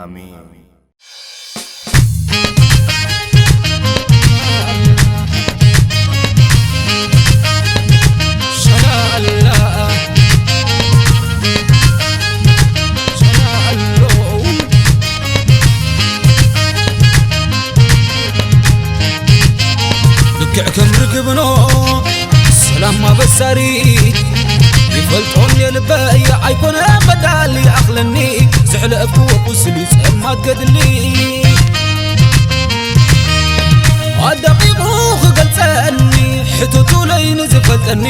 ኣሜን። ልክዕ ከም ርግብኖ ሰላም ኣበሳሪ ይፈልጦን የልበይ ኣይኮነ በዳል ይኣኽለኒ ዘሕለፍኩዎ ቁስሊ ጸማት ገድሊ ኣዳቂቑ ክገልጸኒ ሕቶቱ ለይ ንዝፈልጠኒ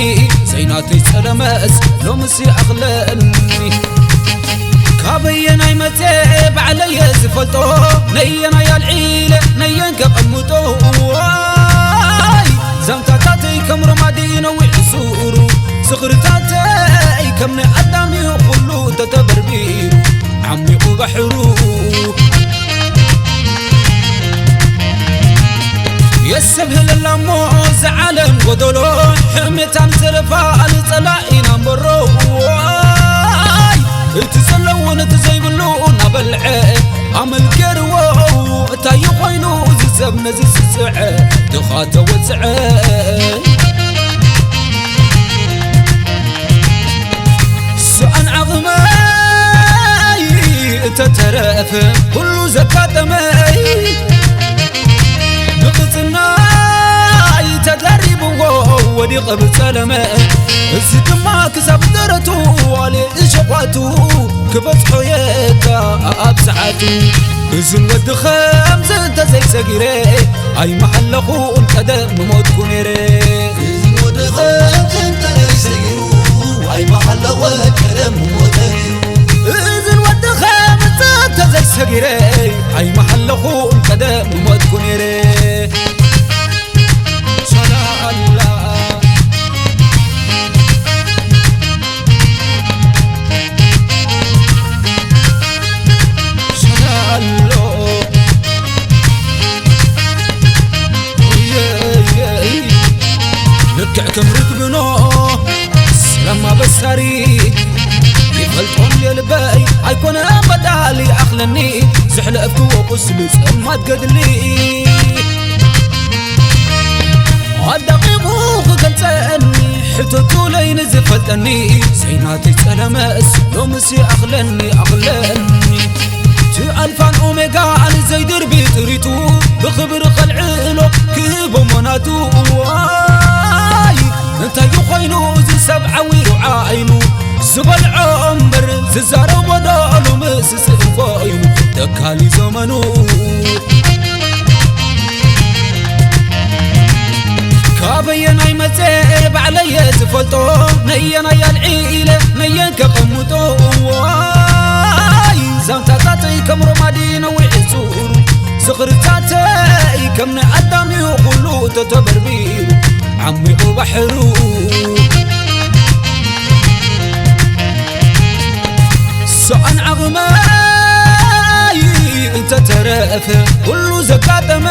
ዘይናተይ ጸለመስ ሎምስ ይኣኽለኒ ካበየናይ መጸ ባዕለየ ዝፈልጦ ነየናይ ኣልዒለ ነየን ከቐምጦ ዋይ ዛንታታተይ ከም ረማዲ ነዊሕ ሱሩ ዝኽርታተይ ከም ናይ ኣዳም እዩ ኩሉ ተተበርቢሩ ዓሚቑ ባሕሩ የሰብህለላ እሞ ዝዓለም ጎደሎ ሕሜታን ዘለፋ ንጸላኢና እምበሮ ዋይ እቲ ዘለዎ ነቲ ዘይብሉ እናበልዐ ኣመል ገርዎ እንታይ ኮይኑ ዝዘብ ነዚ ዝስዐ ድኻ ተወፅዐ ሰኣን ዓቕመይ እተተረፈ ኩሉ ዘጋጠመይ ንቕፅናይ ተደሪብዎ ወዲቐ ብፀለመ እዚ ድማ ክሳብ ደረቱ ዋሌ እሸቋቱ ክበፅሖ የካ ኣብ ሰዓቱ እዝን ወዲ ኸምዚ እንተዘይሰጊረ ኣይመሓለኹን ቀደም ምሞትኩ ነይረ እዝን ወዲ ኸምዚ እንተዘይሰጊሩ ኣይመሓለኹን ቀደም ምሞተ ነይሩ እዝን ወዲ ኸምዚ እንተዘይሰጊረ ኣይመሓለኹን ቀደም ምሞትኩ ነይረ ሻላ ኣላ ሻላ ኣሎ ልክዕ ከም ርግብኖ ሰላም ኣበሳሪ ይፈልጦን የልበይ ኣይኮነ በዳል ይኣኽለኒ ዘሕለፍክዎ ቁስሊ ጸማት ገድሊ ኣዳቂቑ ክገልጸኒ ሕቶቱ ለይ ንዝፈልጠኒ ዘይናተይ ጸለመስ ሎምስ ይኣኽለኒ ኣኽለኒ እቲ ኣልፋን ኦሜጋን ዘይድርቢ ጥሪቱ ብኽብሪ ኸልዕሎ ክህቦ ሞናቱ ዋይ እንታይ ኮይኑ እዚ ሰብ ዓዊሩ ዓይኑ ዝበልዖ እምበር ዝዛረቦ ዶ ሎምስ ስእፎ እዩ ተካሊ ዘመኑ ካበየናይ መፀ ባዕለየ ዝፈልጦ ነየናይ ኣልዒለ ነየን ከቐምጦ ዋይ ዛንታታተይ ከም ሮማዲ ነዊሕ ፁሩ ዝኽርታተይ ከም ናይ ኣዳም እዩ ኩሉ ተተበርቢሩ ዓሚቑ ባሕሩ ሰኣን ዓቕመይ እንተተረፈ ኩሉ ዘጋጠመ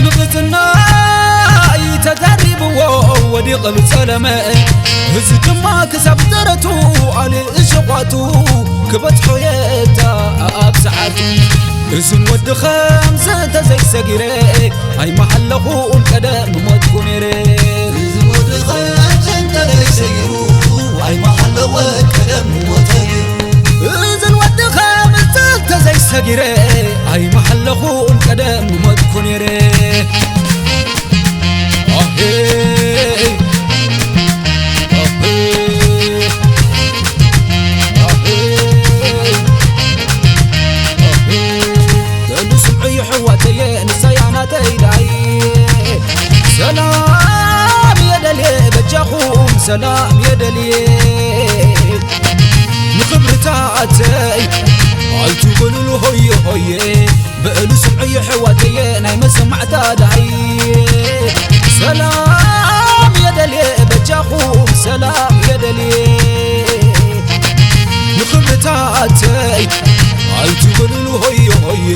ንቕፅናይ ተዳሪብዎ ወዲቐ ብፀለመ እዚ ድማ ክሳብ ደረቱ ኣልእ እሸቋቱ ክበፅሖ የታ ኣብ ሰዓቱ እዝን ወዲ ኸምዚ እንተዘይሰጊረ ኣይመሓለኹን ቀደም ምሞትኩ ነይረ እዝን ወዲ ኸምዚ እንተዘይሰጊሩ ኣይመሓለኹን ቀደም ምሞተ ነይሩ እዝን ወዲ ኸምዚ እንተዘይሰጊረ ኣይመሓለኹን ቀደም ምሞትኩ ነይረ ኣሄይ ኣሄይ ኣሄይ ኣሄይ በሉ ስምዑ የሕዋተየ ንሳያ ናተይ ዳይ ሰላም የደልየ በጃኹም ሰላም የደልየ ንኽብርታተይ ኣይትበሉሉ ሆየ ሆየ በሉ ስምዑ የሕዋተየ ናይ መሰማዕታ ዳይ ሰላም የደልየ በጃኹም ሰላም የደልየ ንኽብርታተይ ኣይትበሉሉ ሆየ ሆየ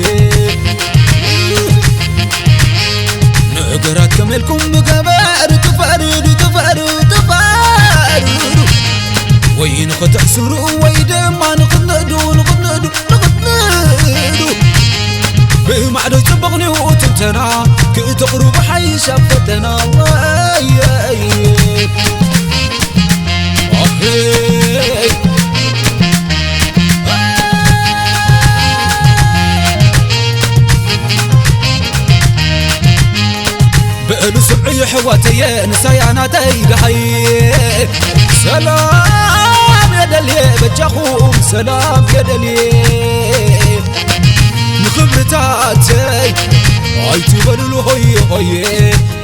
ነገራት ከመልኩም ብገበር ትፈርዱ ትፈርዱ ትፈርዱ ወይ ንኽ ክትሕስሩ ወይ ድማ ንኽትንእዱ ንኽትንእዱ ንኽትንእዱ ብማዕዶ ጽቡቕ ኒው ትንተና ክትቕርቡ ሓይሽ ኣብ ፈተና። ወየይ ኣሄይ በሉ ስምዑ የሕዋተየ ንሳያ ናተይ ደሃይ ሰላም የደልየ በጃኹም ሰላም የደልየ ንኽብርታተይ ኣይትበልሉ ሆየ ሆየ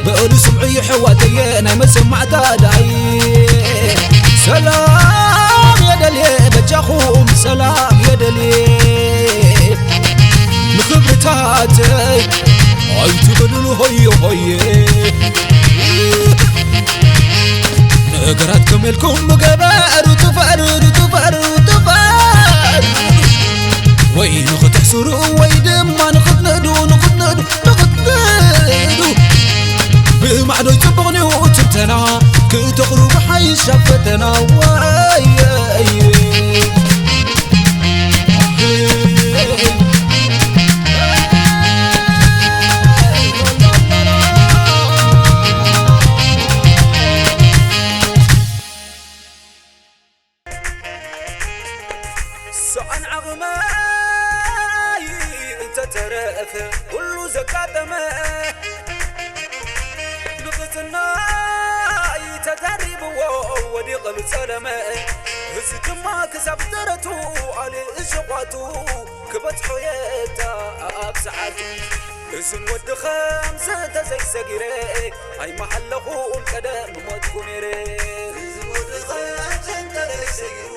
በሉ ስምዑ የሕዋተየ ናይ መሰማዕታ ደሃይ ሰላም የደልየ በጃኹም ሰላም የደልየ ንኽብርታተይ ኣይትበልሉ ሆየ ሆየ ነገራት ከመልኩም ምገበሩ ትፈሩ ትፈሩ ትፈሩ ወይ ንኽትሕስሩ ወይ ድማ ንኽትንእዱ ንኽትንእዱ ንኽትንእዱ ብማዕዶ ጽቡቕ ኒው ትንተና ክተቕርቡ ሓይሽ ኣብ ፈተና። ወየይ ሰኣን ዓቕመይ እንተተረፈ ኩሉ ዘጋጠመ ንቕጽናይ ተዛሪብዎ ወዲቐ ብጸለመ እዚ ድማ ክሳብ ደረቱ ኣልእ ሸቋቱ ክበጽሖ የታ ኣብ ሰዓቱ እዝን ወዲ ኸምዘ እንተዘይሰጊረ ኣይመሓለኹን ቀደም ሞትኩ ነይረ እዝን ወዲ ኸምዘ እንተዘይሰጊረ